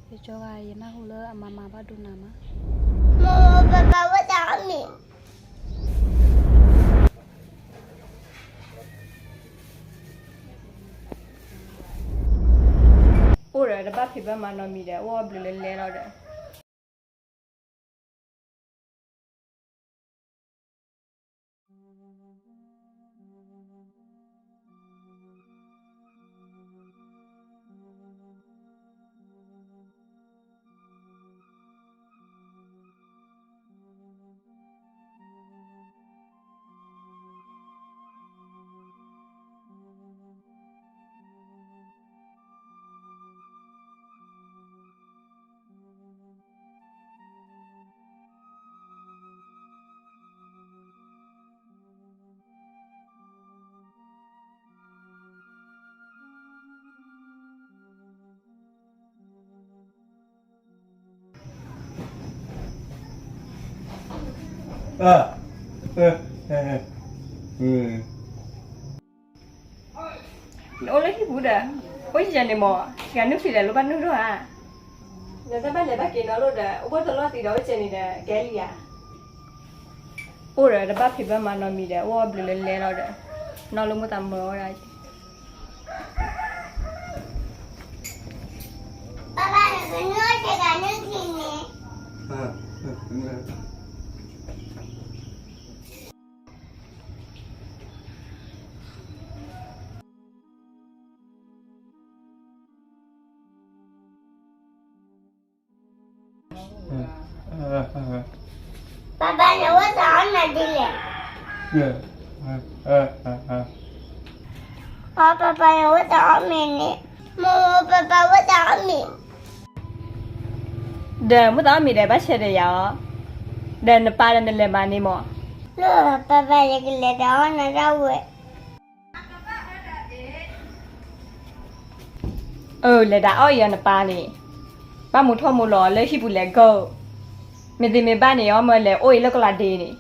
ယကၠီဂၤ ယနၢ်ဟူလၢအမၤမၤဘၣ်ဒိနၤမး. မိၢ်မိၢ်ပၢ်ပၢ် ဝဲတၢ်အီၣ်မ့ၤ အိၣ်ဒီးတဘၣ်ဖံးဘၣ်မၤနီတမံၤဒီး အိၣ်အီၣ်ဘျုးလၢလဲလီၤဒီး နအိၣ်လၢဟံၣ်ပူၤဒီး အိၣ်ယဲၢ်န့ၣ်မး ယၤနုၢ်ဖံးဒီးလိၣ်ဘၣ်နုၢ်ထီၣ်ဧါ. နတဘၣ်လဲၤဘၣ်က့ၤနီၤလိၣ်ဒီး အိၣ်ဘၣ်တလီၢ်သံဒီး အိၣ်ကဲန့ၣ်ဒီး ကဲလံဧါ. အိၣ်ဒီးတဘၣ်ဖံးဘၣ်မၤနီတမံၤဒီး အိၣ်အီၣ်ဘျုးလၢလဲလီၤဒီး နီၢ်လၢမိၢ်သးမၢဝဲဒၣ် ပၢ်ပၢ် နဝဲသးအီၣ်နၤဒ်လဲၣ်. ပၢ်ပၢ် နဝဲသးအီၣ်မ့ၤန့ၣ်, မိၢ်မိၢ်ပၢ်ပၢ် ဝဲသးအီၣ်မ့ၤ. ဒီးမိၢ်သးအီၣ်မ့ၤဒီး ဘၣ်ဆဲးဒီးယၤအီၤ, ဒီးနပၢ်ဒီးနလဲၤမၤန့ၣ်မး. လၢပၢ်ပၢ် ယကလဲၤဒီးအီၣ်နၤဒၣ်ဝဲ. အၢ လဲၤဒၣ်အီၣ်အံၤအီၤနပၢ်န့ၣ်, ဘၣ်မူထီၣ်မူလီၤလၢဟံၣ်ပူၤလဲၤဂီၢ်, မ့ၢ်သ့မ့ၢ်ဘၣ်န့ၣ် အီၣ်မၢလဲၤအိၣ်အံၤလၢကီၢ်လၤဒ့န့ၣ်.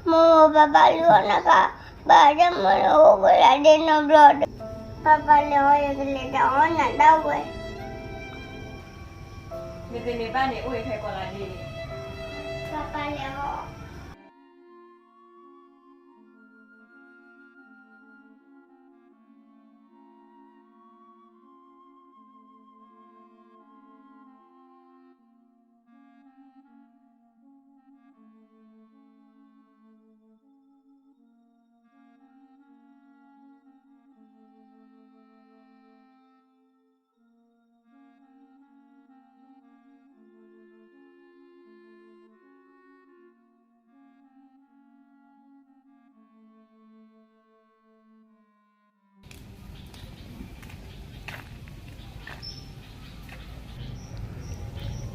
မိၢ်မိၢ်ပၢ်ပၢ် လုၢ်အီၣ်နၤခါ, ဘၣ်ဒၣ်မၢလၢအိၣ်ကီၢ်လၤဒ့နီတဘျီဒီး, ပၢ်ပၢ်လဲၤအီၤ ယကလဲၤဒီးအီၣ်နၤဒၣ်ဝဲ. မ့ၢ်သ့မ့ၢ်ဘၣ်န့ၣ် အိၣ်အံၤဖဲကီၢ်လၤဒ့န့ၣ်, ပၢ်ပၢ်လဲၤအီၤ.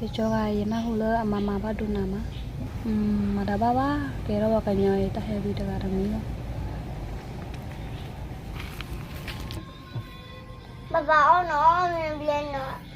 ယကၠီဂၤ ယနၢ်ဟူလၢအမၤမၤဘၣ်ဒိနၤမး, မၤတၢ်ဘၣ်ဘၣ် ကဲထီၣ်ပှၤကညီအံၤ တၢ်ဟဲဝံတဂၤတမံၤလီၤ. ပၢ်ပၢ်အီၣ်နၤအီၣ်မ့ၤဘျဲနီၤ.